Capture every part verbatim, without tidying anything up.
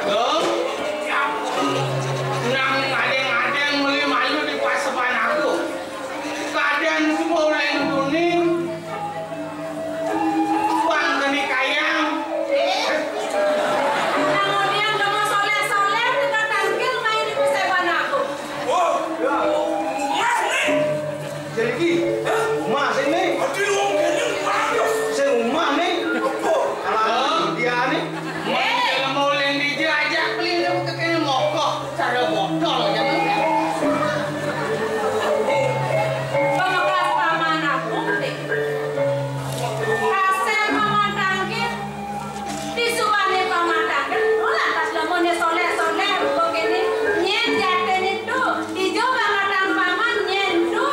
Dong, nang adeng-adeng meli malu di paseban aku. Kadén semua uling tuni, bang keni kayang. Nang udiang dong soleh-soleh, kita tangkil main di paseban aku. Oh, ya. Mas nih. Sing iki? Hah? Omah sing né? Adi wong kéné omah yo. Sing omah né? Apa? Alah, dia né. Wong jelema uling dija ajak beli lu kekene mogok, cara botol ya. Pamekas paman aku, Dik. Kasar paman tangkil. Disubané pamatang, lantas lemoné soléh-soléh, rupa kéné, nyén jaténé tu, ijo pamatang paman nyén tu.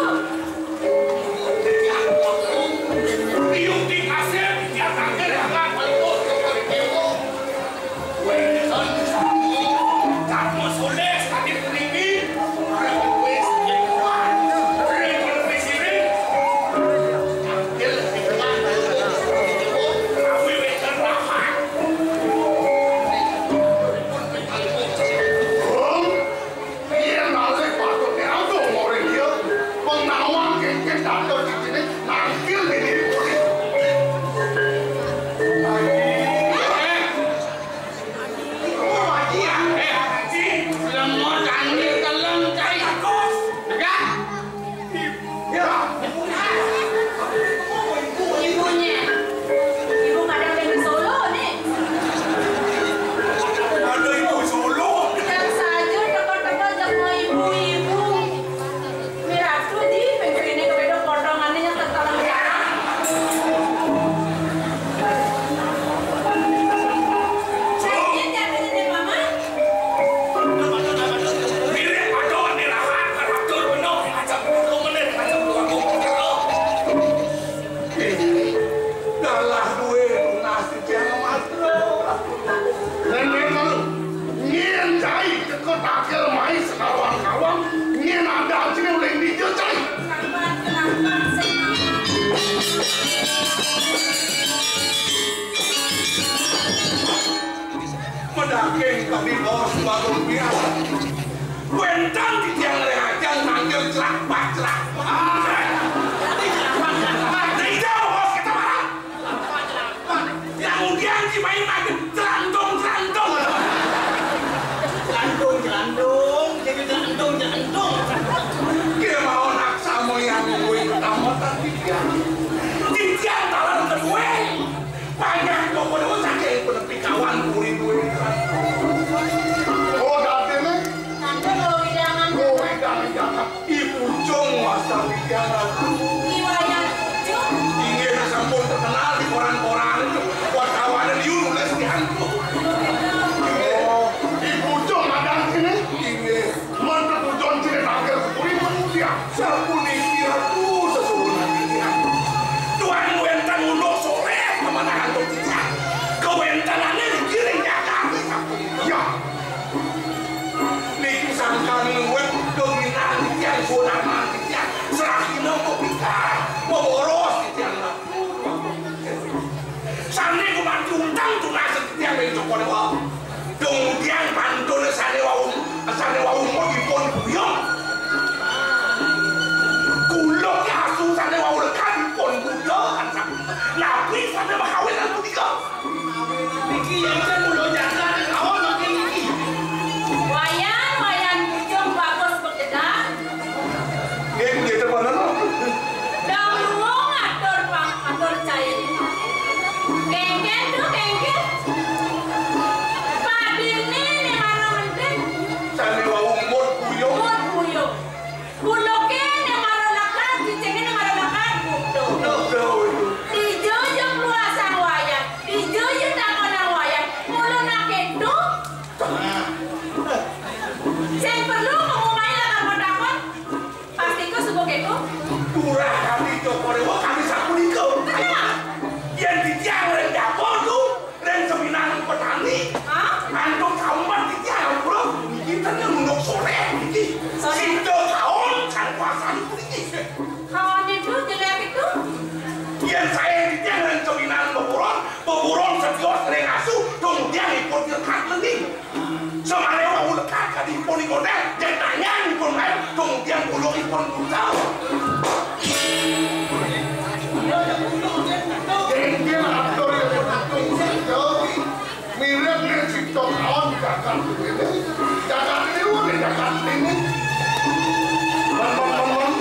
Riung di kasir, dinyatakan akan malimput ke politik. Wénten, tak mau soléh, tapi puniki, arep wis, yen kuat, ring televisi ring. Lemot angin kelem cai. Tegak. Ibunya. Ibu kadang lagi solo nih. Ada ibu solo. Yang saja teko-teko sama ibu-ibu. Miratu di pengkirine kebedo potongannya yang tertolong. Saya jatuhnya deh, Mama. Mirip adoh dirahat, atur bener, ngajak dua puluh menit, ngajak dua puluh menit. Dalah duwe tunas titiang matra. Nang nang nang. Nyén cai teka takil mai sekawang-kawang, nyén ada cine uling dija cai. Medaging kami bos baru biasa. Wénten titiang ngrehajang manggil celapak-celapak. Nah, iya, bos, kita marah. Yang udian si main manggil celantung-celantung. Celantung-celantung, jadi celantung-celantung. Kira mau nak sama yang ngomongin pertama tadi dia. Titiang talan kedua. Panjang toko dulu saking penepi kawan kuwi-kuwi. Oh, dadene? Nanti kalau wedangan. Oh, wedangan. Ibu Cung wasta pikiran. Riwayat Cung. Inggih sampun terkenal di koran-koran. Wartawan liu nulis di antuk. Oh, Ibu Cung ada sini? Inggih. Mantep tujuan cine tangkil sepuri manusia. Sapuniki ratu sesuhunan titiang. Tuan wénten unduk soléh kemanahan titiang. Kewéntenane digiring nyakati sapuniki. Ya. Niki sangkan luwih Sané wau umur dipun guyung. Kula ki asu sané wau lekad dipun guyung. Napi sané makawin lan punika? Niki yén kula jaga ring kaon makin niki. Wayan, wayan bujung bagus begedan. Nggih, nggih, temenan. Dang luwung atur pang-, atur cai. Kéngkén to, kéngkén. Padiné né mara menting. Sané wau mut buyung. Mut buyung. Buluké né mara lekad, cicingé né mara lekad, butuh. Butuh, butuh. Dija ja luasang wayan, dija ja takonang wayan. Mula nak kéto. Sing perlu ngumumai lakar matakon. Pastika suba kéto. Durah kami Joko Déwa kami sapunika. Kenapa? Yén titiang ring dapur tu, ring seminan petani, hah? Antuk kaumpat titiang pura, niki ten nunduk soléh niki. Soléh. Sida kaon kan kuasani puniki. Kaoné to jelék to. Yén saé titiang ring seminan beburon, beburon setios ring asu, tungtiang ipun tirkat lening. Semare wau lekad kadi ipun iku teh, jeg nanyang ipun main, tungtiang bulung ipun kucau. Jengking atur ipun kucau. Mirip nih si Cok Aon jagat ini. Jagat ini, wah, nih jagat ini. Teman-teman,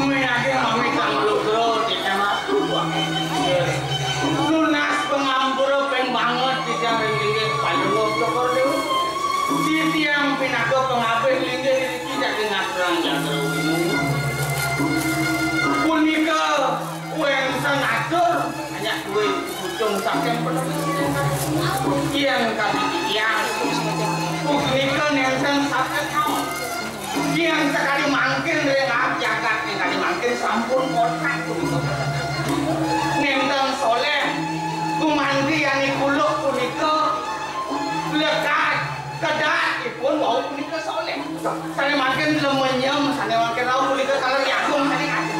meyakin mami kang lugra di enak. Nunas pangampura ping banget titiang ring linggih Palungguh Cokor Déwa. Titiang pinaka pangabih linggih iriki dadi ngaturang jatra wingi. Punika wénten atur hanya duwe ujung saking penerus. Titiang kami titiang. Punika nénten saged kaon. Tiyang sakadi mangkin ring jagat ning kadi mangkin sampun kotak punika. Nénten soléh, gumanti yani kuluk punika lekad, kedatipun wau punika soléh. Sané mangkin lemenyem, sané mangkin rauh punika taler yagung sané kadi.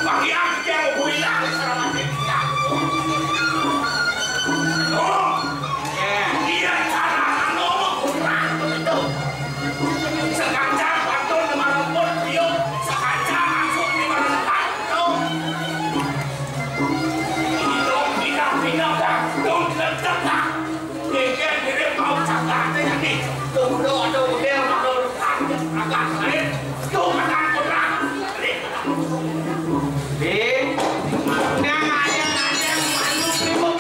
Bagian yang builah saramatin. Oh, iya, cara anu kurang begitu. Sengaja batur di mana pun, yuk, sengaja masuk di mana pun, tuh. Pindah, pindah, dah. Tuh, dah, dah, dah. Mikir diri mau cakap aja nih. Tuh, udah ada udah, ada urusan, agak lain. Tuh, makan kurang. Ding, nang ada-ada malu primuk.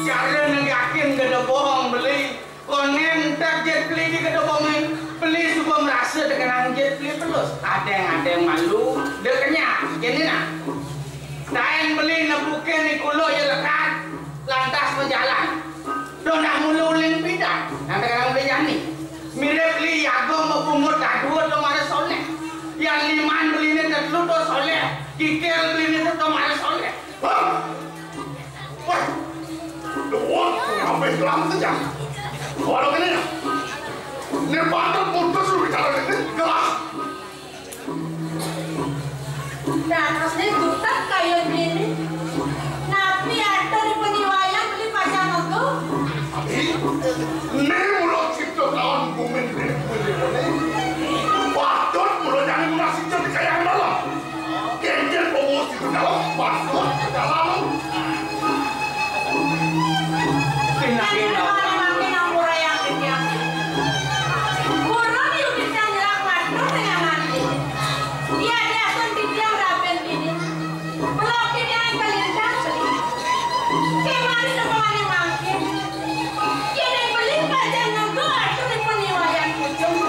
Cara negakin gede bohong beli. Konén tak jet beli di gede bohongin. Beli suka merasa dengan jet beli pelus. Ada yang, ada yang malu. Dia kenyang. Gini nah. Taén beli nepukin di kulo ya lekat. Lantas berjalan. Donah mula uling pidan, nang tekarang uling jani. Mirip li yaga mabungut dadua to mara soléh. Yan liman beliné tetelu to soléh, kikil beliné to mara soléh. Hah? Wah, dua, ngabih gelang saja. Walau ini, ini patut putus lu bicara ini, gelas. Dados né gutek kaya ngene. Napi atur ipun I Wayan beli pacang mega? Né mula cipta kaon gumin dene kuwi dene. Patut mula jane munasib di kayang dalem. Kenjen bawa cipta kaon patut dalam. Yen ora mangke ngampurayang titiang. Purun yu titiang nyerah matur ring amanti. Iya, iya, sun titiang raben dini. Belok titiang kalintang beli. Kemari napa mani mangke? Yen beli pacang nganggo aturipun I Wayan Pucung.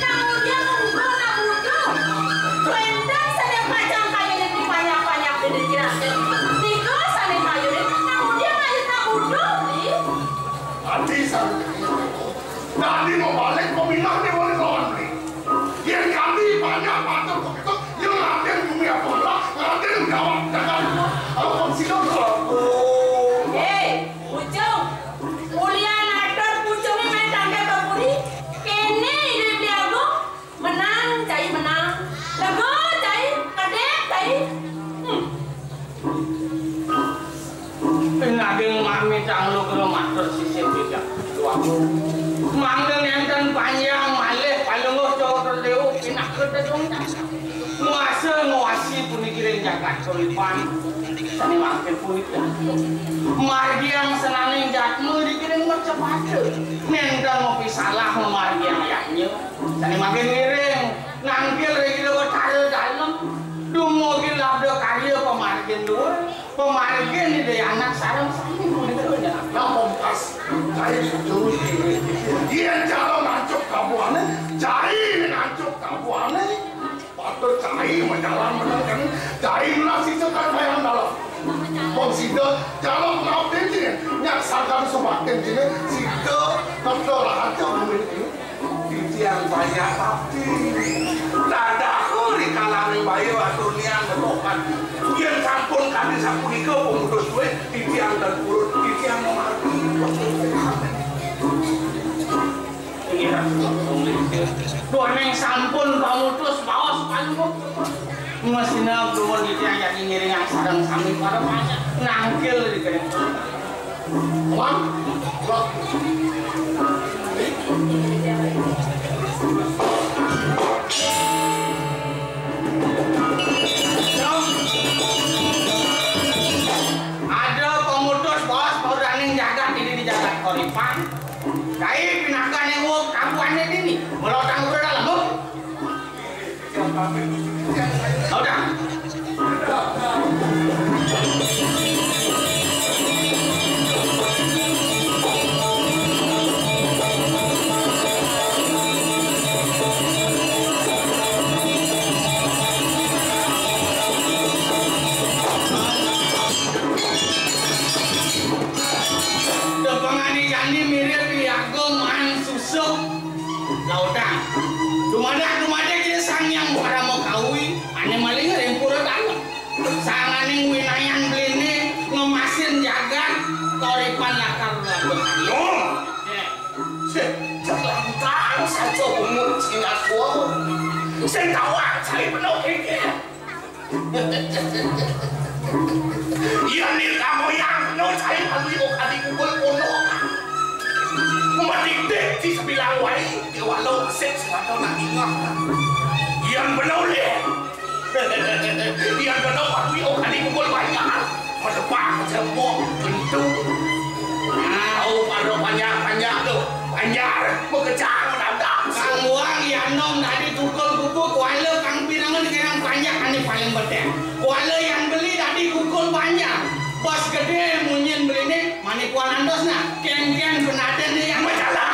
Nang udiang uga nak wudu. Wénten sané pacang kayunin panyak-panyak déning Ki Raden. Nika sané kayunin nang udiang ayu nak wudu, Bli. Adi sané dadi mabalik pamilah déwané lawan Bli. Yén kanti panyak matur begitu, yén Raden bumi apa lah, Raden gawat jagat. Apa sih dong? Hei, Pucung, ulian atur Pucungé main tangga ke puri, kéné idup diagung, menang, cai menang, lega, cai, kedék, cai. Hmm. Amitang lugra matur sisip tidak. Mangda nénten panjang malih palungguh Cokor Déwa pinaka tedung. Nguasa nguasi puniki ring jagat Koripan. Sané mangkin punika margiang senaning jatma dikiring macepada. Nénten mapisalah mamargiang yadnya. Sané mangkin ngiring nangkil ring Ida Batara Dalem. Dumugi labda karya pamargin duur. Pamargin Ida Anak sareng sami punika nyanak. Nah, pamungkas, cai setuju. Yén calon ancuk kabuané, cai ancuk kabuané. Patut cai majalan meneng, cai melah sisa kan bayang dalam. Pun sida calon pengabdin cai, nyak sagan subatin cai, sida ngeto rahaja duit. Titiang banyak bakti. Dadah rikalaning baya atunian betokan. Yén sampun kadi sapunika pemutus duit, titiang tan purun, titiang mamargi. Duaning sampun pamutus baos palungguh. Masina dumun titiang yaki ngiringang sareng sami para panjak nangkil di kene. Wan, wan. Ada pemutus baos paudaning jagat ini di jagat Koripan. Kai pinakané wong kabuané dini. Mula tangguh dalem, Bu. Udah. Tepangane jani mirip Ki Agung An Susuk. Lautang. Dumadak-dumadak Ida Sang Hyang Parama Kawi, ane maling ring pura dalem. Sanganing winayan beline ngemasin jagat, koripan lakar. Loh. Ya. Sih, cek lantang saja umur sing aswa. Sing tawang cari penuh kiki. Iya, nil kamu yang penuh cari kami kok kadi kumpul kono. Mati dek di sebilang wai, di walau sik sing ada nak ingah. Iya, penuh lih. Yang kena waktu yo kali pukul banyak. Madepak jembok bentuk. Tahu pada banyak-banyak tu. Banyak. Bekejar mendadak. Kang Wang yang nom tadi tukul kuku kuala kang pinangan dengan banyak ane paling betek. Kuala yang beli tadi kukul banyak. Bos gede munyin belinik mani kualandos nah. Ken-ken penaden ni yang majalah.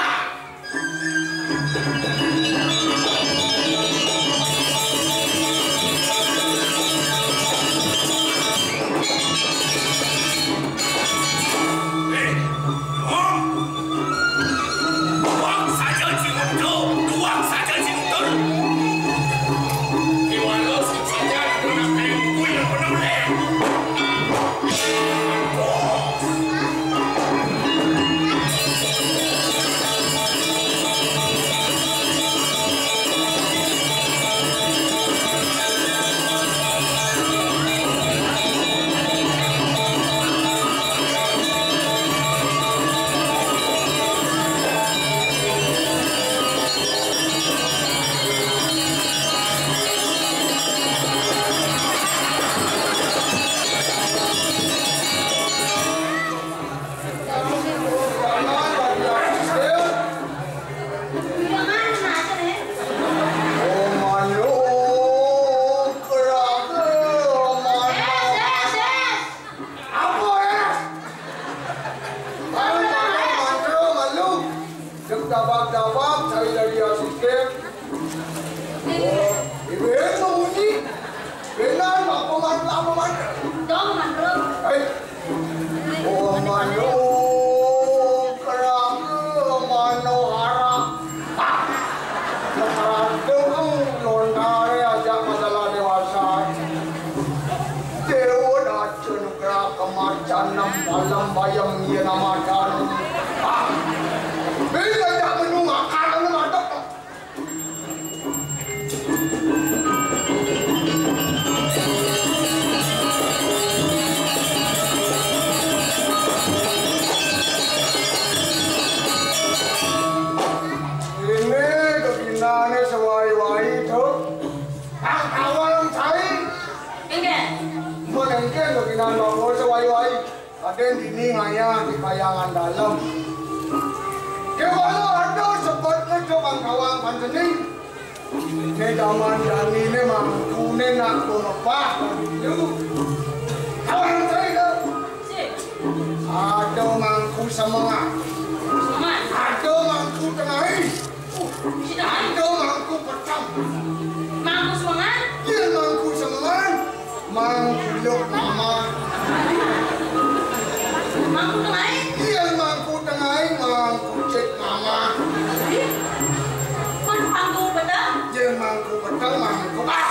Apa, eh? Malu, malu, malu. Dek dabak-dabak, cari dari asisten. Oh, ibu, eh, mau bunyi. Benar, apa man-, apa man-, Dong, Mandro. Eh. Oh, mano, kerana mano harap. Ah. Kerana tu, lontare aja masalah dewasa. Dewa daca nugra kemacan nem palem bayem iya namadan. Ah. Bila jak menu makan, anu madep. Dén dini ngayah di kahyangan dalem. Kéwala ada sebetné, Cok, bang kawang panjani. Né jaman jani né mangkuné nak rebah. Kawang saya dah. Ada mangku semengan. Semengan. Ada mangku tengai. Ada mangku peteng. Mangku semengan? Yén mangku semengan, mangku luk mama. Mangku tengai? Yén mangku tengai, mangku cik mama. Ih, mangku peteng? Yén mangku peteng, mangku ah.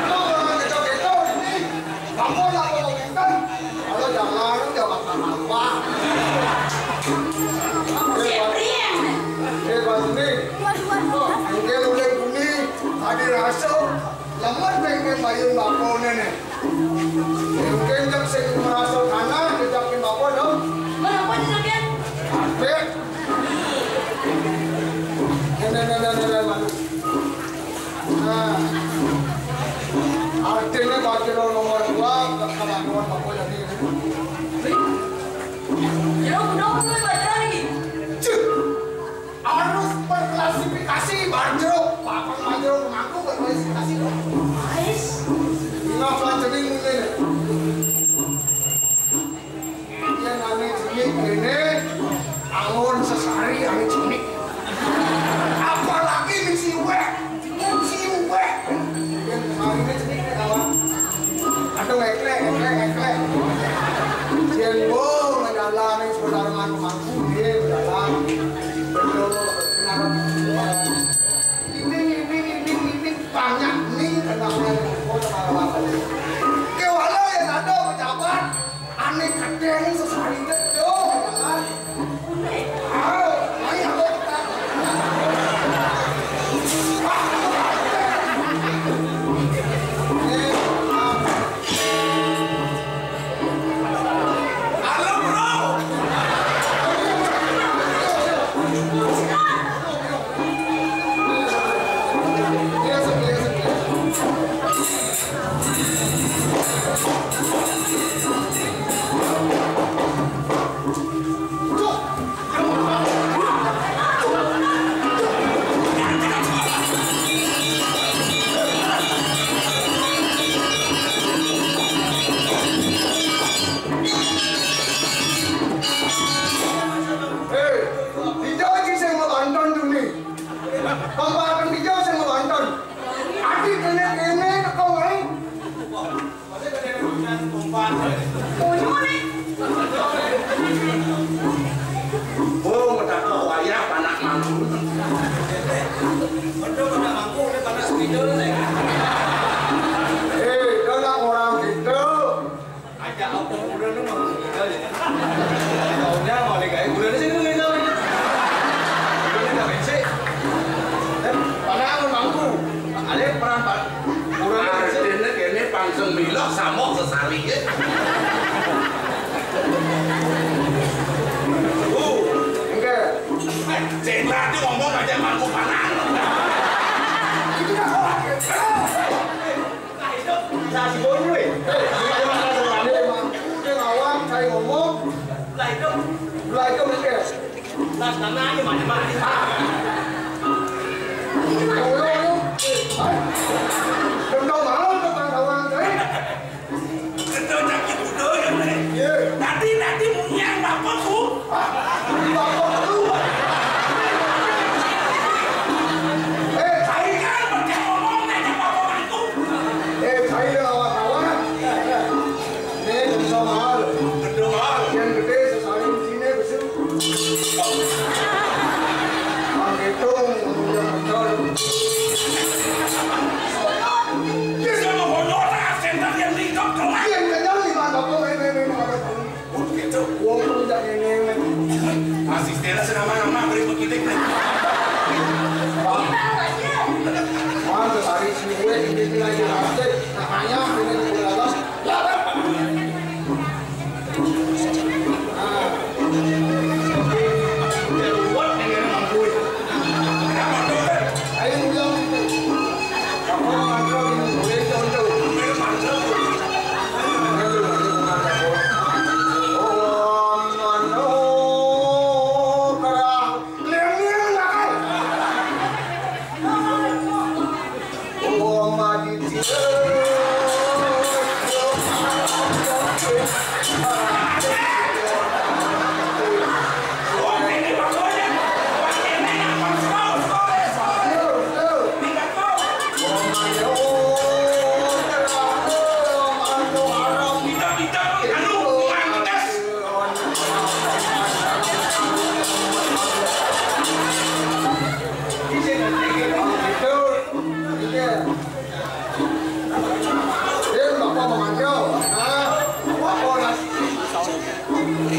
Tuh, orang gitu-gitu ini. Kamu lah kalau ngénten. Kalau jangan, jangan apa. Aku siap riang. Eh, Pak Suni. Mungkin udah bumi, tadi rasa. Lemah pengen bayun bapaknya nih. Mungkin jam sing merasa tanah, jejakin bapak dong. Kenapa jejakin? Capek. Nenek, nenek, nenek, malu. Nah, artinya Pak Jero nomor dua, kelakuan Pak Boy tadi. Jero kudu kudu Pak Jero lagi. Cih, harus berklasifikasi Pak Jero. Papan Pak Jero mengaku berklasifikasi dong. Ais. Tinggal pelajarin mungkin. Yén ané jenik kéné, angon sesari ané jenik. Apalagi nih si Wék, si Wék. Yén sesari né jenik né kawan. Aduh, éklék, éklék, éklék. Yén wo ngedalané saudara mangku, dia berdalan. Betul, benar. Ini, ini, ini, ini banyak nih kenapa. Kéwala yén ada pejabat. Ané gedé sesari gedé, ya kan? Ah, ayo, ayo, kita. Eh, ah. Halo, Bro. Hei, dijauh sing mau banton tuh nih. Pembahasan dijauh sing mau banton. Adi kéné-kéné teko waé. Unyu né. Oh, ngedak wayah panak mangku. Betul panak mangku, ini panak spidol né. Eh, kalau orang gitu. Ajak aku udah nu mah. Udah ya. Udah mau deh, guys. Udah sini, udah sini. Udah, udah, bensin. Eh, padahal mangku. Ada peran, Pak. Udah, udah, bensin. Artinya kayaknya panggung milok sama sesali ya. Uh, enggak. Eh, Cendra tuh ngomong aja mangku panas. Itu dah orang. Lah, itu bisa si Boy, weh. Eh, dia ngomong, dia ngomong, saya ngomong. Lah, itu. Lah, itu mikir. Lah, tanah aja, mana, mana. Ah. Itu mah. Ayo, ayo. Eh, hai. Kendor mau ke Bangkawan, eh? Kendor cakit udah, ya, eh? Iya. Nanti, nanti, yang bapak, Bu. Ah, bapak, Bu. Eh, saya kan pakai ngomong, nanya bapak, Bu. Eh, saya lawan-lawan. Ini bisa mahal. Gedung mahal. Yang gede sesaling sini besar. Menghitung yang betul. Bisa menghonor asen yang tingkat kelas. Yang kenyang lima toko ini, ini, ini. Gitu. Wong tuh tidak ini, ini. Asistennya senama-nama berikut kita. Wah, tertarik sih gue, ini lagi pasti. Makanya ini di atas.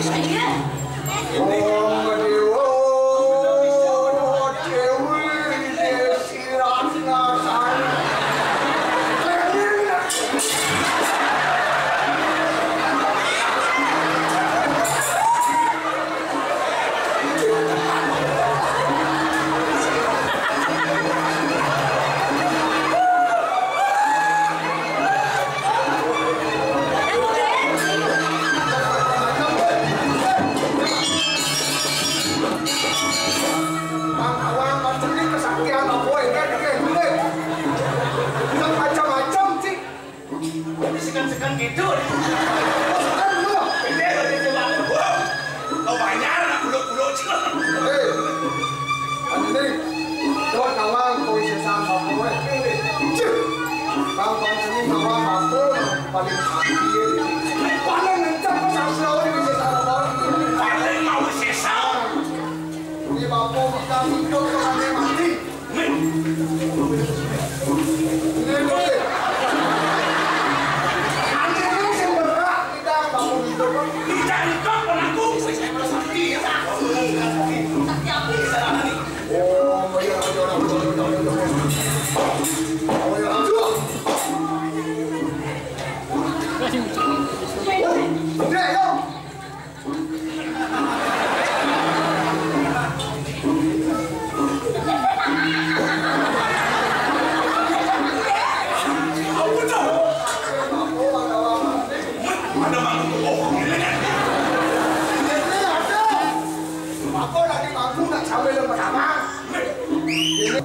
Om Dewa Dewi Desi Ratna Sari. Bang, awang, bang, ini kesaktian apa ini? Ini, ini, ini. Macam-macam, cik. Sekan-sekan gitu. Sekan dulu. Ini, ini, ini, ini. Wah, kau banyak nak buluk-buluk, cik. Eh, ini, tuan kawan, kau isi sama, kau, eh. Cik. Bang, bang, ini kawan, bang, paling sakit. Paling kencang, kau sama, kau isi sama, kau. Paling mau sesal. Ini bapa kita hidup, orang mati. Ini boleh. Anjing ini sing berat, kita bapa hidup. Kita hidup, pelaku. Sakti, ya. Sakti apa? Oh, iya, iya, iya, iya. Oh, iya, iya. Oh, iya, iya. Apa lagi mampu nak cawe le pertama? Ini,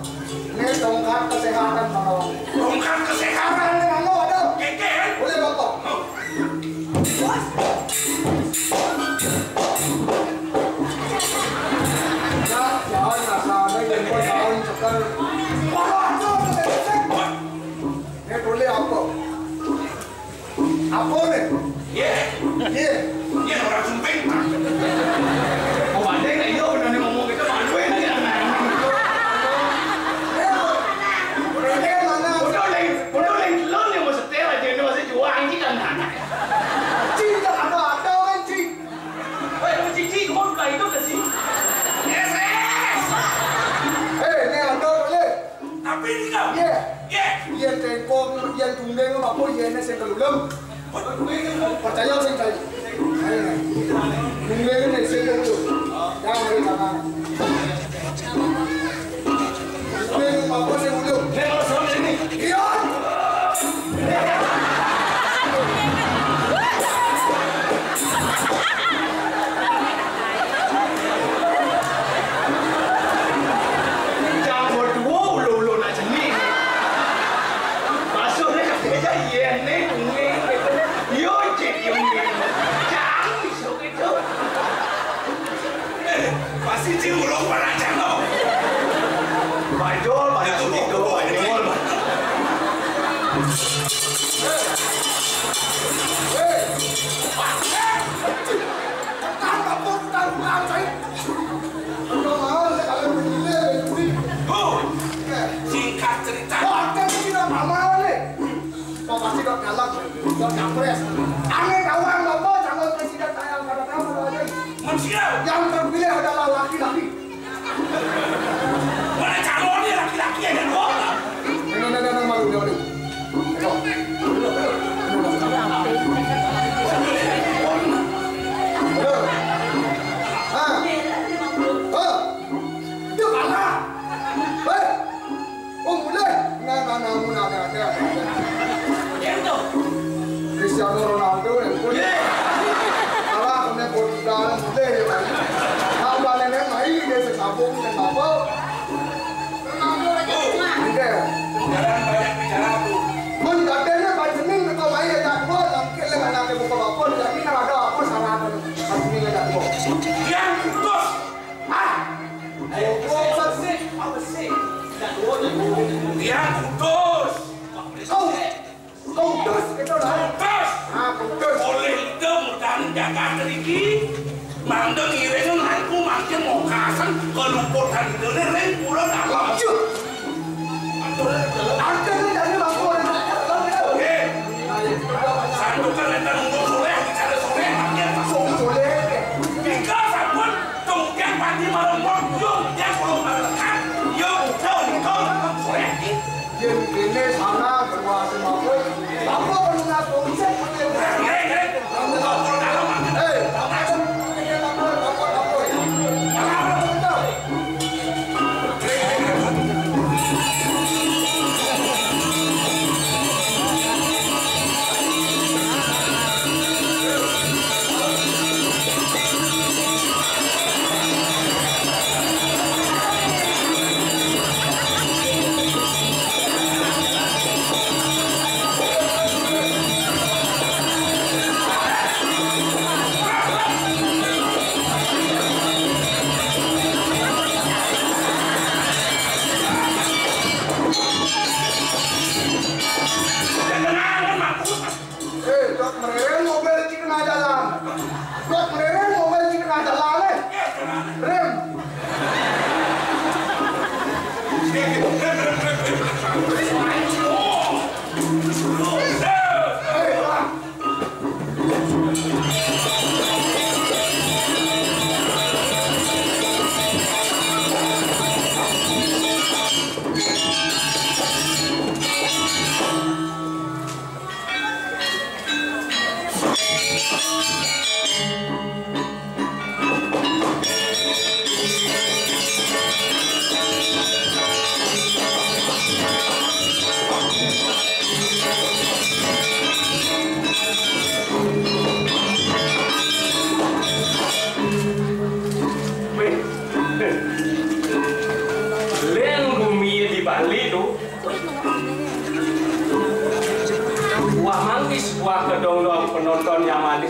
ini tongkat kesehatan, Bang. Tongkat kesehatan, Bang, ada? Keke. Boleh, Bapak? Ya, jangan asal ada yang kau jangan sekel. Ini boleh apa? Apa ni? Ye. Ye. Ye, orang sumping. Kau banding, ayo, benar ni ngomong kita malu ni. Bodoh lain, bodoh lain telur ni, mau setel aja, ni masih jual, anjing kan. Cik, tak ada, ada orang, Cik. Weh, kau Cik, Cik, kau buka itu ke sih? Yes, yes. Eh, ni ada boleh. Tapi ni kau. Ye. Ye. Ye teko, ye tunggu apa ye ni sing kelulem. Percaya sing saya. Tunggu ni sing kelulem. Jangan beri sama. Tunggu apa sing kelulem. Ni kalau sama sini. Iya. Campur dua ulu-ulu nak jenih. Masuk dia kata aja, "Iya ni, kuning." Yo, cik, yo, ni. Jangan besok itu. Eh, pasti cik ulung pada cano. Bajol, bajol, itu bajol. Tekan apa tukang tukang saya? Udah mau saya kalau begini, begini. Bu, singkat cerita. Wah, kan sih nama mana nih? Mau pasti dok nyalak, dok capres. Aneh kawan, bapak calon presiden saya yang pada tahu ada lagi. Manusia. Yang terpilih adalah laki-laki. Mana calonnya laki-laki aja doang. Ini, ini, ini, ini, malu, malu. Ayo. Ayo. Ah. Ah. Itu mana? Hei. Oh, mulai. Nah, nah, nah, nah, nah, nah. Cristiano Ronaldo, ya, pun. Alah, kena Portugal, mulai, ya, kan? Nah, udah nenek main, dia sekabung, dia apa? Ronaldo aja, mah. Iya. Jangan banyak bicara, tuh. Mun katanya, Pak Jening, kau main, ya, tak, gua, tak, kira, anak, buka, apa, jadi, kalau ada apa, salah, Pak Jening, ya, tak, gua. Yang putus. Ah! Ayo, apa sih? Apa sih? Yang putus. Kau, kau putus, gitu lah. Putus. Ah, putus. Oleh itu, mudahan jaga riki, mangga ngiring aku makin mau kasang keluputan itu, ring pulang dalam. Cuk. Aduh. Artinya dari mampu. Oke. Sandukan letak untuk soleh, bicara soleh, makin masuk. Soleh.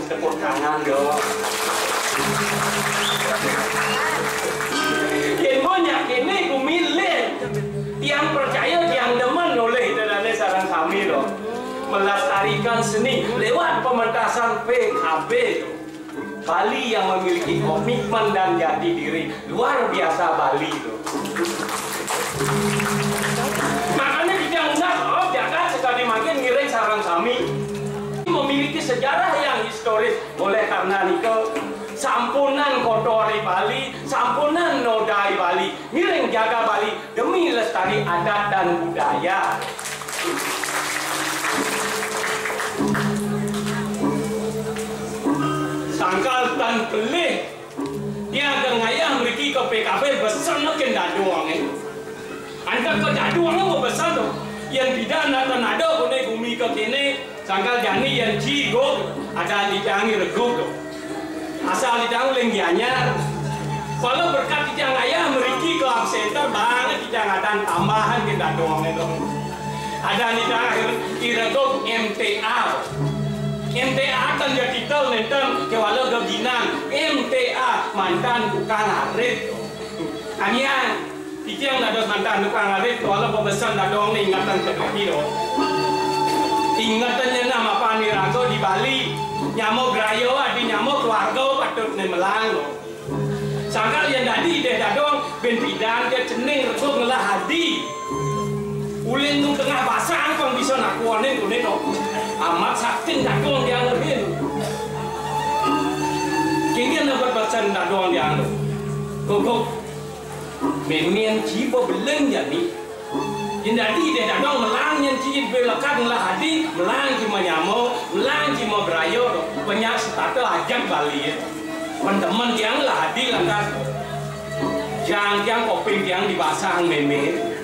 Tepuk tangan dong. Yén banyak ini gumiling. Tiang percaya, tiang demen oleh ida dané sareng sami loh. Melestarikan seni lewat pementasan P K B. Bali yang memiliki komitmen dan jati diri luar biasa Bali loh. Makanya kita undang, oh, jagat sekali makin ngiring sareng sami. Memiliki sejarah yang historis. Oleh karena nika, sampunang kotori Bali, sampunang nodai Bali, ngiring jaga Bali demi lestari adat dan budaya. Sangkal tan pelih, tiang ké ngayah mriki ka P K B besen kén dadongé. Antuk ké dadongé mabesen to. Yén pidan nata nada koné gumi ké kéné, sangkal jani yén ci gug, adan titiang I Regug to. Asal titiang uling Gianyar. Kala berkat titiang ngayah mriki ka Art Center, banget titiang adan tambahan kén dadongé to. Adan titiang I Regug M T A. M T A tan ja titel nénten, kéwala geginan. M T A, mantan tukang arit. Ania, titiang dados mantan tukang arit, kala pabesen dadong né ingetan tegepi to. Ingetan nyenam apa niraga di Bali. Nyama graya, adi nyama keluarga patut né melang to. Sangkal yén dadi idih dadong, bén pidan ké cening Regug ngelah adi. Uling nu tengah basang pang bisa nakonin koné to. Amat saktin dadong tiang ngerin. Kénkén dapat besen dadong tiang to. Guguk. Mémén ci ba beleng jani. Yén dadi idih dadong melang nyén ci ba lekad ngelah adi, melang ci manyama, melang ci mabraya to. Penyak setata ajeg Bali. Pang demen tiang ngelah adi lantas. Jang tiang, kuping tiang dibasang mémé.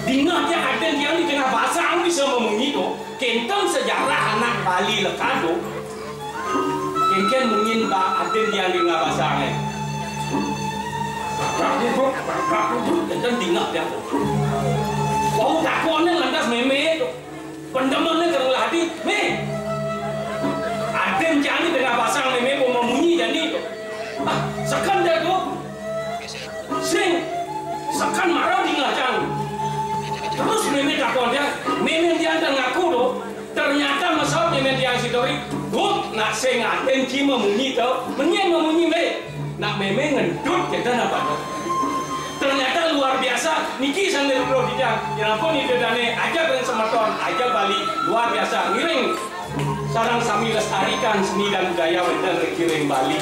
Dingeh tiang adin tiang di tengah basang bisa mamunyi to. Kénten sejarah anak Bali lekad to. Kénkén munyin ba adin tiang di tengah basangé. Brak bubuk, brak bubuk, kénten dingeh tiang to. Wau takonin lantas mémé to. Pang demen né kal ngelah adi, "Mé, adin cang di tengah basang mémé ba mamunyi jani to." "Ah, seken da to. Sing, seken mara dingeh cang." Terus mémé takon tiang, mémé tiang ten ngaku to. Ternyata masaut mémé tiang sidori, "Gug, nak sing adin ci mamunyi to, menyén mamunyi, Mé?" Nak mémé ngentut kita napa to. Ternyata luar biasa, niki sang dari Bro Bidang. Yén ampun ida dané ajeg ring semeton, ajeg Bali, luar biasa. Ngiring sareng sami lestarikan seni dan budaya wénten ring Bali.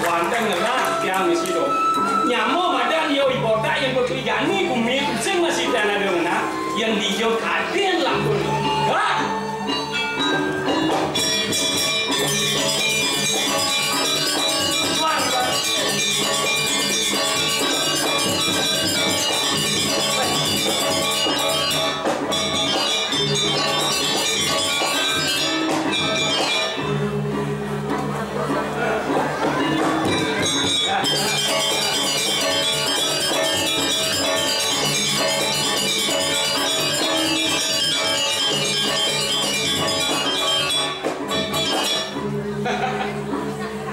Wantah ngelah tiang misi to. Nyama madan ia ibotak yang putri jani bumi sing masih tiang ada ngenah, yang dijok adin langkun. Dah.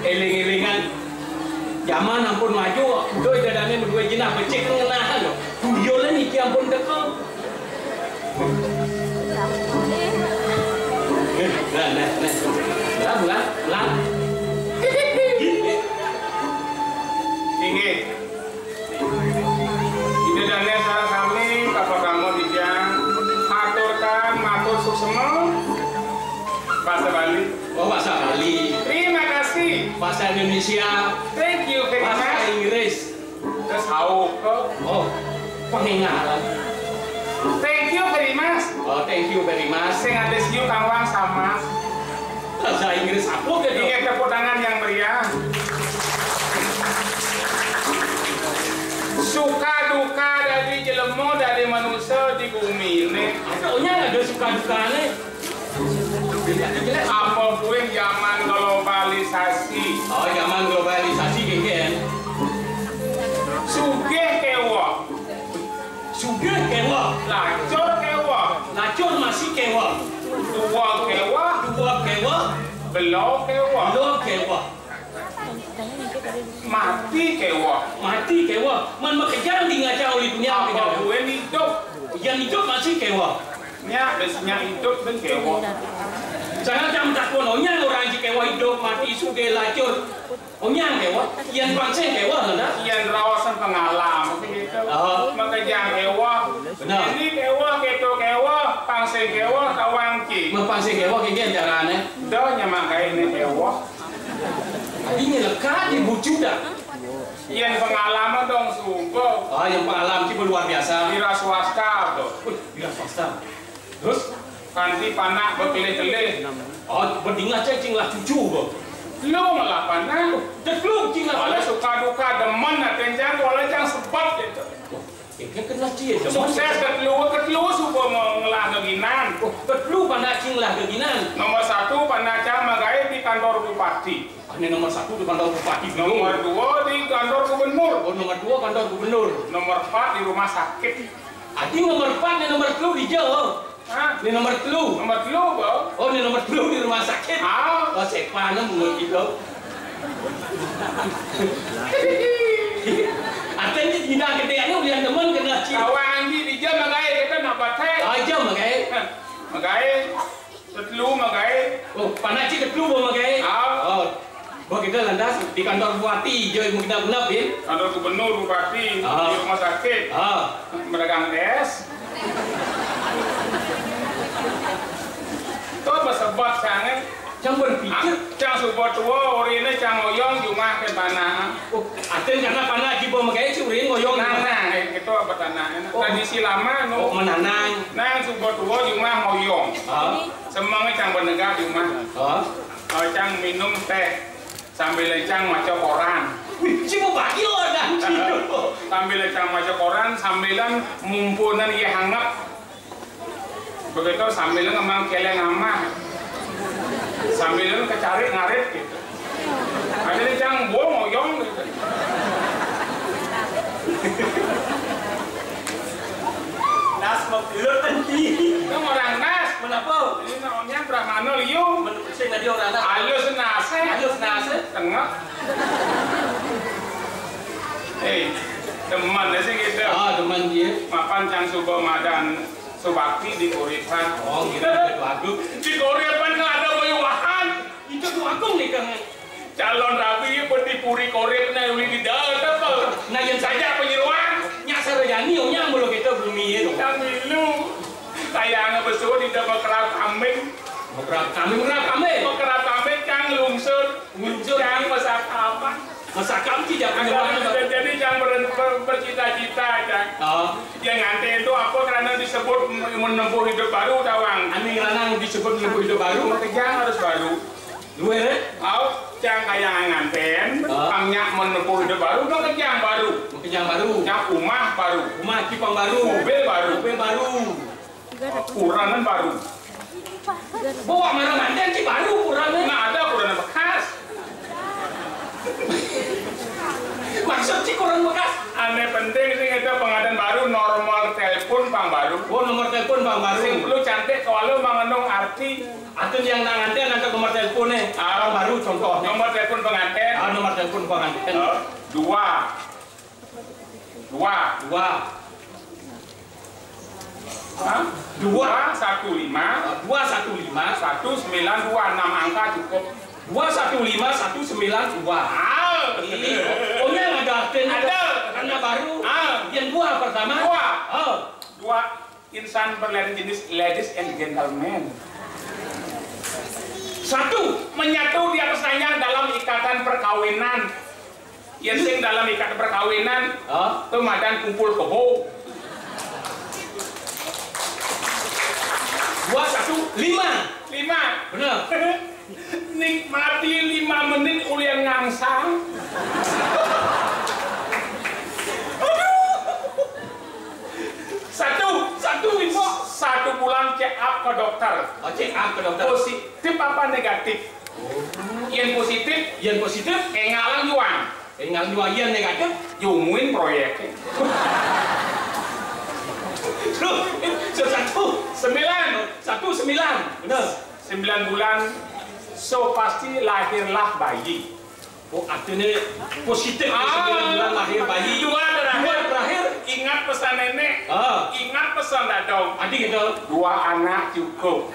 Éling-élingan, jaman ampun maju, doi dadané madué jinah becik ngenahan. Tuyulé niki ampun teka. Nah, nah, nah. Bulan, bulan, bulan. Inggih. Ida dané sareng sami, kapertama titiang aturkan matur suksma. Bahasa Bali. Oh, bahasa Bali. Terima kasih. Bahasa Indonesia. Thank you very much. Bahasa Inggris. Terus hau ke? Oh, pengingalan. Thank you very much. Oh, thank you very much. Sing ada siu kangwang sama. Bahasa Inggris apa gitu? Ingat tepuk tangan yang meriah. Suka duka dari jelema, dari manusia di bumi ini. Ada, ada suka dukanya. Apa buin zaman globalisasi? Oh, zaman globalisasi gini kan? Sugih kéweh. Sugih kéweh. Lacur kéweh. Lacur masih kéweh. Kéweh. Duweg kéweh. Belo kéweh. Belo kéweh. Mati kéweh. Mati kéweh. Men makejang di ngaca uli dunya. Apa kéweh? Buin idup? Yén idup masih kéweh. Nyak, bes nyak idup ben kéweh. Jangan jam takon, onyang orang ci kéweh idup, mati, sugih, lacur. Onyang kéweh, yén pangsing kéweh, nah. Yén raosan pengalaman gitu. Oh. Makejang kéweh. Benar. Ini kéweh, kéto kéweh, pangsing kéweh, tawang ci. Mun pangsing kéweh, kéngkén carané? Dah nyemak gaé ini kéweh. Tadi nyeleka di bucu dah. Yén pengalaman dong suba. Ah, yang pengalaman ci luar biasa. Wira swasta tuh. Wih, wira swasta. Terus? Kanti panak bekelih-kelih. Oh, bedinga cai cing lah cucu, Bang. Lu ngelah panak. Tetelu cing lah panak. Suka duka demen aten cang, wala cang sebet gitu. Wah, ini kena cie, demen. Sukses ketelu, ketelu suba ngelah geginan. Oh, ketelu panak cing lah geginan. Nomor satu, panak cang magaé di kantor bupati. Ini nomor satu di kantor bupati. Nomor dua di kantor gubernur. Oh, nomor dua kantor gubernur. Nomor empat di rumah sakit. Adi nomor empat, ini nomor telu di jauh. Hah? Ini nomor telu. Nomor telu, Bang. Oh, ini nomor telu di rumah sakit. Ah. Oh, sepanem menurut itu. Artinya tidak gedé, ini ulian teman kena cik. Kawan di, di jam magaé kita nak pakai. Ah, jam magaé. Hah, magaé. Ketelu magaé. Oh, panak cik ketelu ba magaé. Ah. Oh. Ba kita lantas di kantor bupati, jauh mungkin genap, Bin. Kantor gubernur, bupati, ah, di rumah sakit. Ah. Medagang es. Tuh besebat sangat. Cang berpikir. Ah, cang suba tua, orina cang ngoyong, jumah ke tanah. Oh, aten karena panak cik ba magaé cik urin ngoyong. Nah, nah, itu apa tanah? Oh. Tradisi lama, no. Oh, menanang. Nah, suba tua, jumah ngoyong. Ah. Semangnya cang benegak di rumah. Hah? Oh, cang minum teh sambil cang maca koran. Wih, si mau bagi orang. Sambil cang maca koran, sambilan mumpunan iya hangat. Begitu sambilan ngemang keleng amah. Sambilan kecarik ngarit gitu. Akhirnya cang buang ngoyong gitu. Nas mau keluar tadi. Itu orang nas. Kenapa? Ini namanya Brahmana liu. Menurut saya tadi orang nas. Halus nase. Halus nase. Tengah. Eh, teman sih gitu. Ah, teman dia. Mapan cang suba madan subakti di Kuripan. Oh, gitu. Waduh. Di Kuripan nggak ada bayu wahan. Itu tuh agung nih, Kang. Calon rabi pun di puri korepna uli di dalam apa? Nah, yang saja penyeruan. Nyak sarajani, onyang mulu kita bumi ya, dong. Kami lu. Sayangnya besul di dalam kerap kambing. Kerap kambing, kerap kambing. Kerap kambing, Kang, lungsur. Lungsur. Kang, masak apa? Masak kambing, jangan. Jadi, jadi jangan ber-, ber-, bercita-cita, Kang. Oh. Yang nganten itu apa karena disebut menempuh hidup baru, tawang. Anu yang lanang disebut menempuh hidup baru. Pekerjaan harus baru. Luwih, eh? Au, cang kayang nganten, ah, pang nyak menempuh hidup baru, udah kejang baru. Kejang baru. Nyak umah baru. Umah cipang baru. Mobil baru. Mobil baru. Kurenan baru. Bawa marang nganten ci baru kurenan. Nggak ada kurenan bekas. Maksud ci kurenan bekas? Ane penting sih kita pengantin baru, normal telepon pang baru. Oh, nomor telepon pang baru. Sing perlu cantik, kalau mengandung arti. Atun yang nang nganten angkat nomor teleponnya. Ah. Pang baru contohnya. Nomor telepon pengantin. Ah, nomor telepon pengantin. Oh, dua. Dua. Dua. Hah? Dua. Dua satu lima. Ah, dua satu lima. Satu sembilan dua, enam angka cukup. Dua satu lima satu sembilan dua. Ah. Iya. Oh, yang ada artinya. Ada. Karena baru. Ah. Yang dua pertama. Dua. Oh. Dua. Insan berlain jenis, ladies and gentlemen. Satu, menyatu di atas ranjang dalam ikatan perkawinan. Yang sing dalam ikatan perkawinan, hah? Tuh madan kumpul kebo. Dua, satu, lima. Lima. Benar. Nikmati lima menit ulian ngangsang. Satu, satu, Info. Satu bulan check up ke dokter. Oh, check up ke dokter. Positif apa negatif? Oh. Yang positif, yang positif, engalan juang. Engalan juang, yang negatif, jumuin proyek. Tuh, satu. Sembilan. Satu, sembilan. Benar. Sembilan bulan, so pasti lahirlah bayi. Oh, artinya positif ya, sembilan bulan lahir bayi. Dua terakhir. Dua terakhir. Ingat pesan nenek. Ah. Ingat pesan dadong. Adi gitu. Dua anak cukup.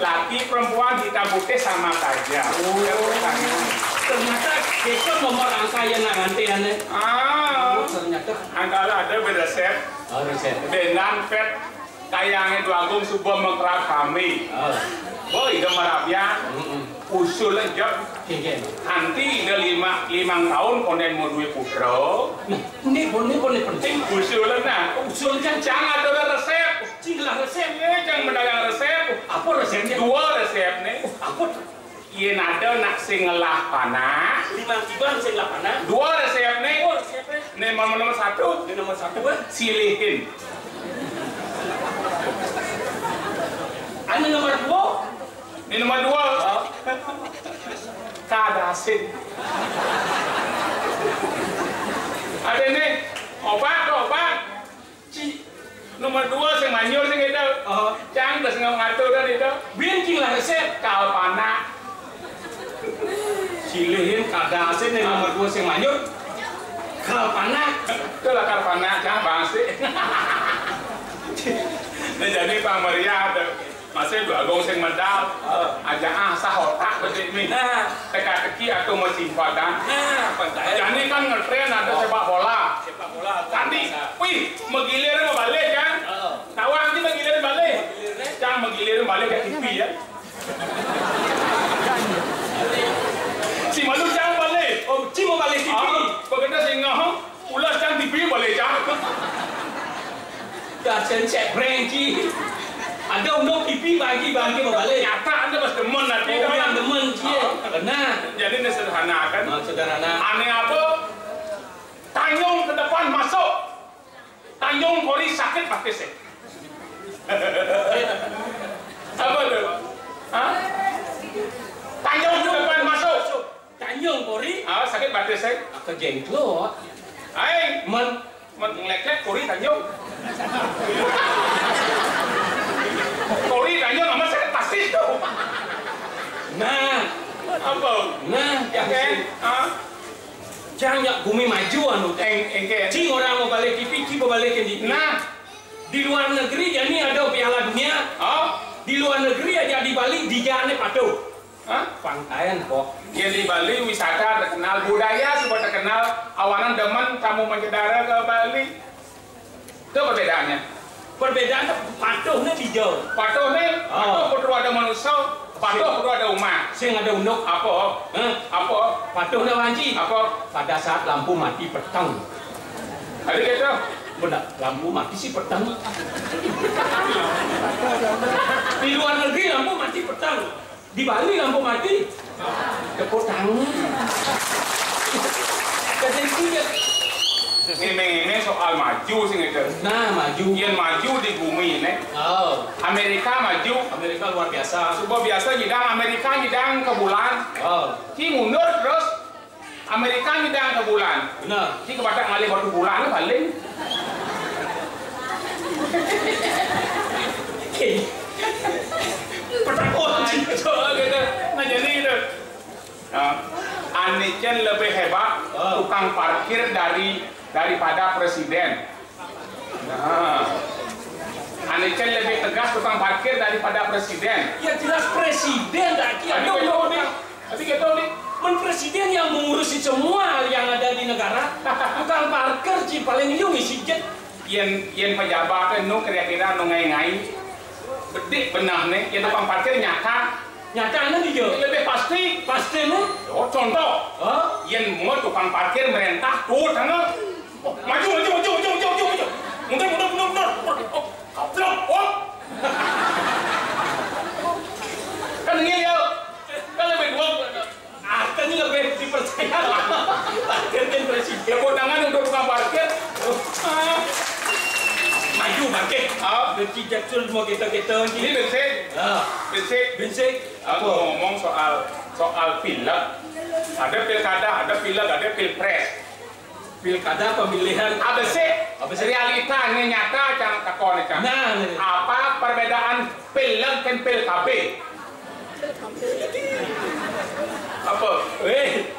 Laki perempuan hitam putih sama saja. Oh. Ternyata itu nomor angka yang nak nganti, aneh. Ah. Oh, ternyata. Angka ada beresep. Oh, resep. Benan pet Kayangé Déwa Agung suba makrab sami. Ah. Oh, Ida marabyan. Mm-mm. Usul jep. Nggih, nggih. Kanti Ida lima, limang taun kondén mau duwé putra. Nah, ini pun, ini pun penting. Usul nah. Usul kan. Cang ada resep. Cing lah resep. Eh, cang mendagang resep. Apa resepnya? Dua resep nih. Oh, apa? Yén ada nak sing ngelah panak. Lima tiban sing ngelah panak. Dua resepné. Dua resepné. Né nomor, nomor satu. Né nomor satu, eh. Silihin. Anu nomor dua. Né nomor dua. Oh. Kadasin. Ada nih. Obat, obat. Ci, nomor dua sing manjur sing itu. Oh. Cang terus ngatur kan itu. Bin cing lah resep kalpana. Silihin kadasin yang nomor dua sing manjur. Kalpana. Itulah kalpana, cang bangsi. Nah, jadi Pak Meriah ada. Masih Déwa Agung sing medal. Heeh. Aja ah sah otak bedik mi. Nah. Teka-teki atau mau simpatan. Nah, pantai. Jani kan ngetrén ada sepak bola. Sepak bola. Tadi, wih, megilir mau balik kan? Heeh. Tawa nanti megilir balik. Megilirnya? Cang megilir balik ke T V ya. Si malu cang balik. Oh, ci mau balik T V. Ah, begitu sing ngahong. Ulas kan T V balik cang. Dah sensek brengki. Ada unduk T V bagi-bagi mau balik. Nyata ada pas demen nanti. Oh, kan? Yang demen cie. Ah. Benar. Jadi ini sederhana kan? Ah, sederhana. Aneh apa? Tanjung ke depan masuk. Tanjung kori sakit batis. Apa tuh? Hah? Tanjung ke depan masuk. Tanjung kori. Ah, sakit batis, eh? Aka jengklot. Ai, men, men ngeleklek kori tanjung. Kori tanjung amat sakit batis tuh. Nah. Apa? Nah, ya kan? Ah. Cang ya gumi maju anu. Eng, engke. Cing orang mau balik T V, cing mau balik di. Nah. Di luar negeri ya ini ada Piala Dunia. Oh. Di luar negeri aja di Bali di jane patuh. Hah? Pangkaian kok. Ya di Bali wisata terkenal, budaya suba terkenal, awanan demen tamu mancanegara ke Bali. Itu perbedaannya. Perbedaannya patuhnya di jauh. Patuhnya, oh. Patuh kudu ada manusia, patuh kudu ada umat. Sing ada unduk. Apa? Hah? Apa? Patuhnya wanci. Apa? Pada saat lampu mati peteng. Ada gitu? Benar, lampu mati sih peteng. Di luar negeri lampu mati peteng. Di Bali lampu mati. Tepuk tangan. Kejadian. Ngiming-ngiming soal maju sing itu. Nah, maju. Yang maju di bumi ini. Oh. Amerika maju. Amerika luar biasa. Coba biasa nyidang Amerika nyidang ke bulan. Oh. Ki mundur terus. Amerika nyidang ke bulan. Benar. Ki kebatak ngalih batu bulan paling. Petakon. Nah, gitu. Nah, jadi gitu. Nah, ané cén lebih hebat tukang parkir dari daripada presiden. Nah, ané cén lebih tegas tukang parkir daripada presiden. Ya jelas presiden dah. Tapi gitu nih. Tapi gitu nih. Men presiden yang mengurusi semua yang ada di negara. Tukang parkir sih paling liu ngisi jet. Yén, yén pejabat nu kira-kira nu ngai-ngai. Bedik benah nih, yén tukang parkir nyata. Nyatanya dia. Lebih pasti. Pasti nih. Oh, contoh. Hah? Yén mau tukang parkir merentah, tuh tengah. Oh, maju, maju, maju, maju, maju, maju, maju. Mundur, mundur, mundur, mundur. Oh, kaplok. Oh. Kan ini ya. Kan lebih dua. Artinya lebih dipercaya. Parkir kan presiden. Tepuk tangan untuk tukang parkir. Maju parkir. Ah. Beci jacul mau kita-kita ni. Ini bensin. Ah. Bensin. Bensin. Aku ngomong soal soal pilek. Ada pilkada, ada pilek, ada pilpres. Pilkada pemilihan. Apa sih? Apa sih? Realita ini nyata, cang takon, cang. Nah, nih. Apa perbedaan pilek dan pilkada? Apa? Wéh,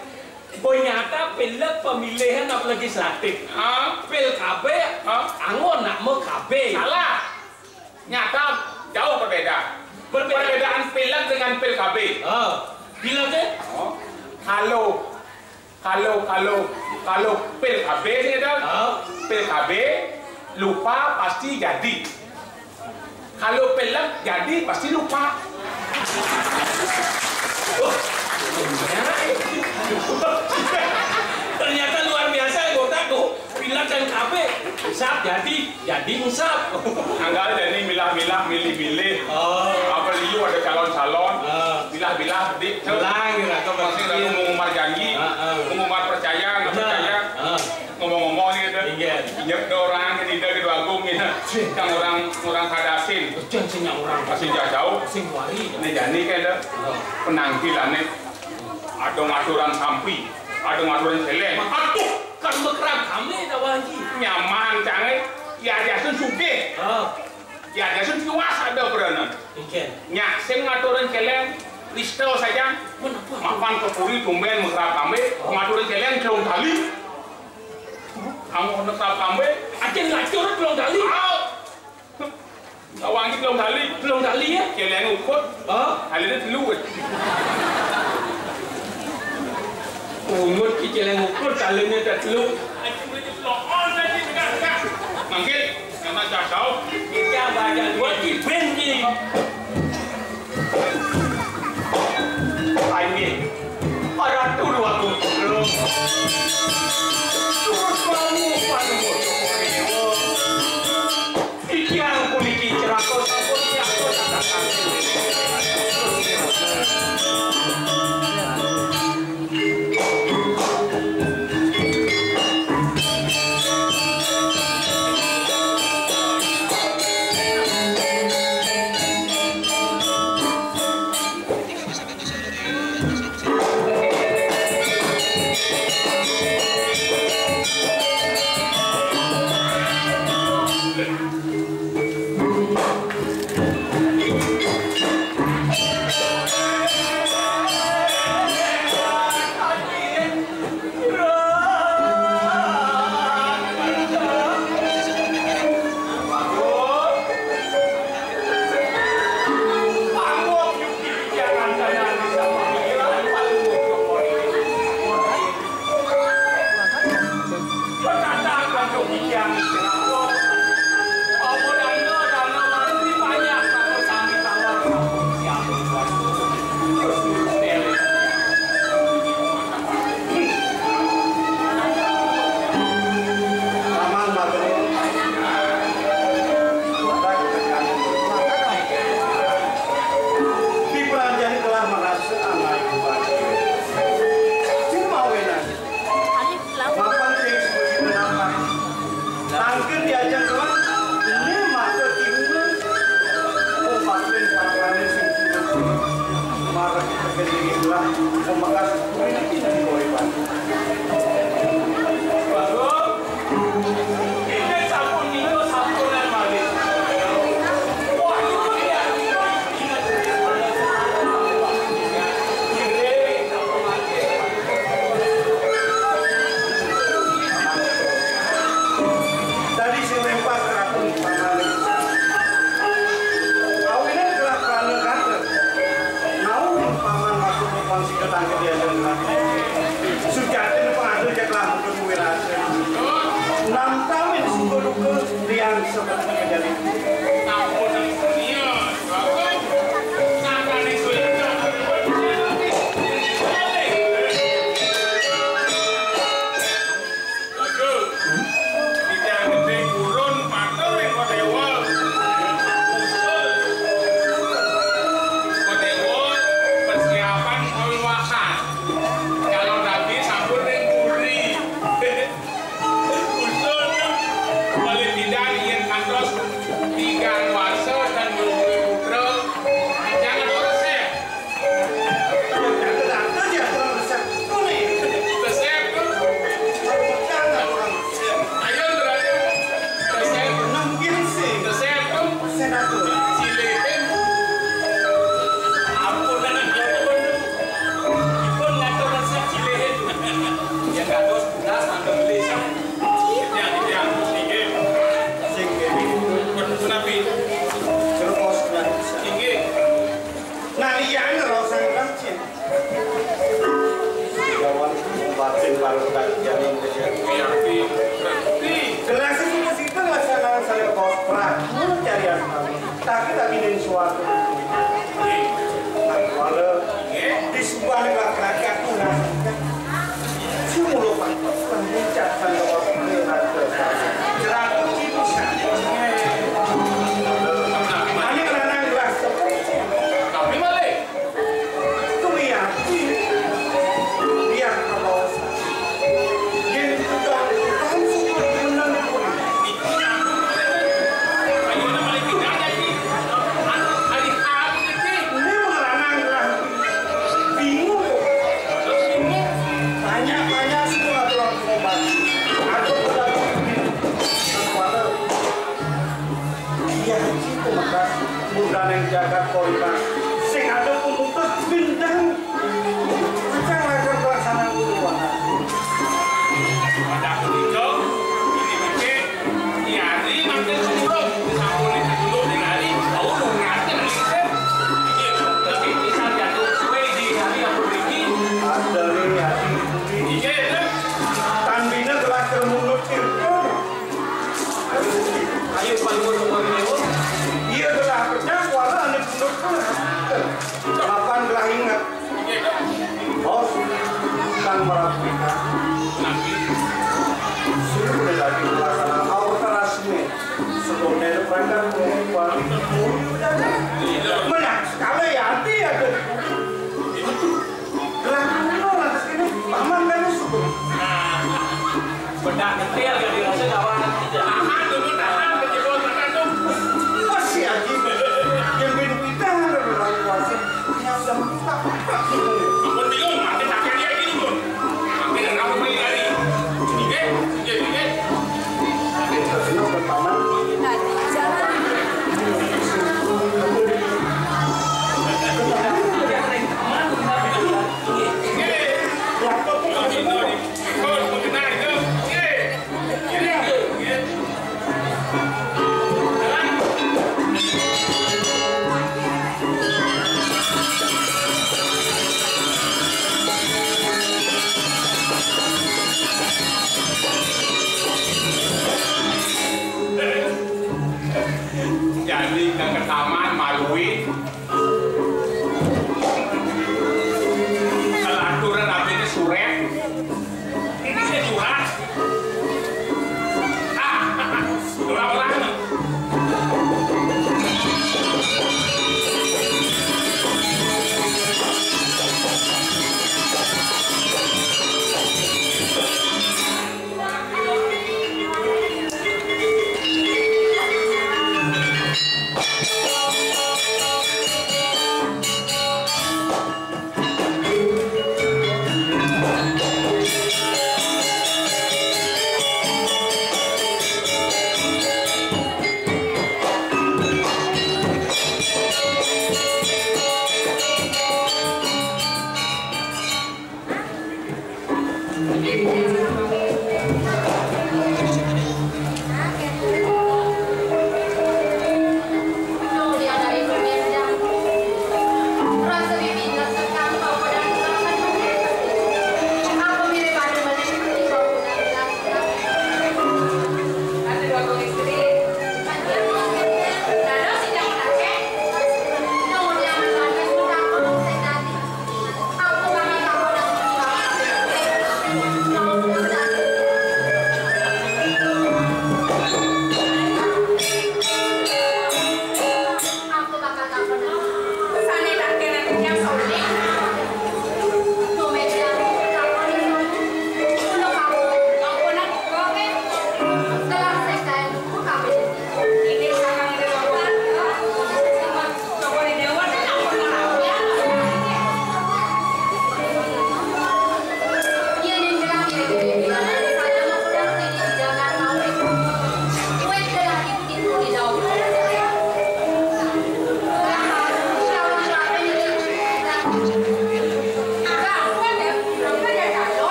nyata pileg pemilihan apa legislatif. Ah? Pil K B, ah? Anggo nak mau K B. Salah. Nyata jauh berbeda. Berbeda. Perbedaan pileg dengan pil K B. Ah, pileg, eh? Oh. Kalau Kalau, kalau, kalau pil K B nih, Dok. Hah? Pil K B, lupa pasti jadi. Kalau pileg jadi pasti lupa. Wah, ternyata luar biasa anggota tuh. Pileg dan K B, sap jadi. Jadi ngusap. Anggal jadi milah-milah, milih-milih. Oh. Apa liu ada calon-calon. Ah. Milah-milah, di. Milah, gitu, atau masih berpikir. Ragu mau ngumbar janji, ah, ah, mau ngumbar percaya, nggak, benar, percaya. Ah. Ngomong-ngomong nih, gitu. Iya. Iya, ada orang yang tidak gitu agung, gitu. Sih. Yang orang, orang kadasin. Betul, sih, yang orang. Masih jauh. Sing wari. Ini jani kayak ada, ah, penampilannya. Ada ngaturan sampi, ada ngaturan celeng. Aduh, kan bekerap kami, Pak Haji. Nyaman, canggih. Ya, biasa sugih. Ah. Ya, biasa tiwas ada peranan. Oke. Nyak, sing ngaturan celeng, listo saja. Kenapa? Mapan ke puri tumben mesra tambe, oh, ngaturan celeng telung kali. Kamu mesra tambe. Acen lacur telung kali. Au. Kawangi telung kali. Telung kali ya? Celeng ukut. Hah? Aline telu. Ungut ki celeng ukut, aline telu. Mangkil, nama cacau. Kita baca dua ki ben ki. Amin. Para turu aku. Turut kamu pada. Titiang puniki cerako sampun tiang kocakaken. Di peranjang telah merasa anak ibu. Cuma wenas. Mapan sing sebuti kenapa? Tangken diajak kelas, ini maka timbul. Oh, paten patrane sing timbul. Mara kita kendingi gelah, membekas kulit ini di koriban. Bagus. Ini sampun minggu sampunan malih. Wah, itu dia. Dadi sing lempas keraton paman. Awine gerak prana kata. Naung paman masuk pang sida tangke diajar gerak. Sujatin pengatur cek lampun wirasa. Namtawin suka duka liang seperti kejadian. Waduh, titiang gedhe purun matur ring Kodewa. Usul. Kodewa persiapan kawiwasan. Calon rabi sampun ring puri. Usul, malih pidan yen kantos Iya, kalau Yen sudah langsung menang. Ini mengerang-ngerang. Bingung. Banyak-banyak semua tulang pengobati. Ada pada iya, itu maka murdaning jagat Koripan.